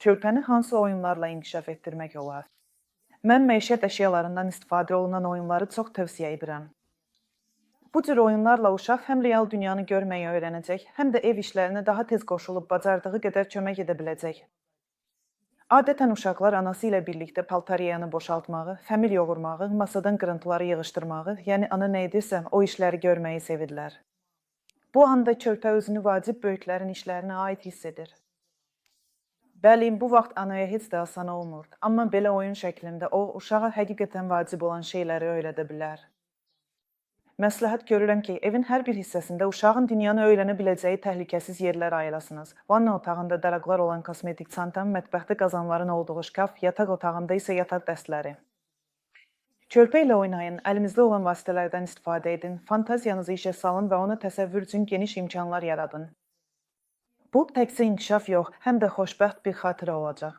Körpəni hansı oyunlarla inkişaf etdirmək olar? Mən məişət əşyalarından istifadə olunan oyunları çox tövsiyə edirəm. Bu cür oyunlarla uşaq həm real dünyanı görməyi öyrənəcək, həm də ev işlərinə daha tez qoşulub bacardığı qədər kömək edə biləcək. Adətən uşaqlar anası ilə birlikdə paltaryanı boşaltmağı, xəmir yoğurmağı, masadan qırıntıları yığışdırmağı, yəni ana nə edirsə, o işləri görməyi sevirlər. Bu anda körpə özünü vacib böyüklərin işlərinə aid hiss edir. Bəli, bu vaxt anaya heç də asan olmur. Amma belə oyun şəklində o, uşağa həqiqətən vacib olan şeyləri öyrədə bilər. Məsləhət görürəm ki, evin hər bir hissəsində uşağın dünyanı öyrənə biləcəyi təhlükəsiz yerlər ayırasınız. Vanna otağında daraqlar olan kosmetik çantam, mətbəxdə qazanların olduğu şkaf, yataq otağında isə yataq dəstləri. Körpə ilə oynayın, əlinizdə olan vasitələrdən istifadə edin, fantaziyanızı işə salın və ona təsəvvür üçün geniş imkanlar yaradın. Bu təkcə inkişaf yox, həm də xoşbəxt bir xatirə olacaq.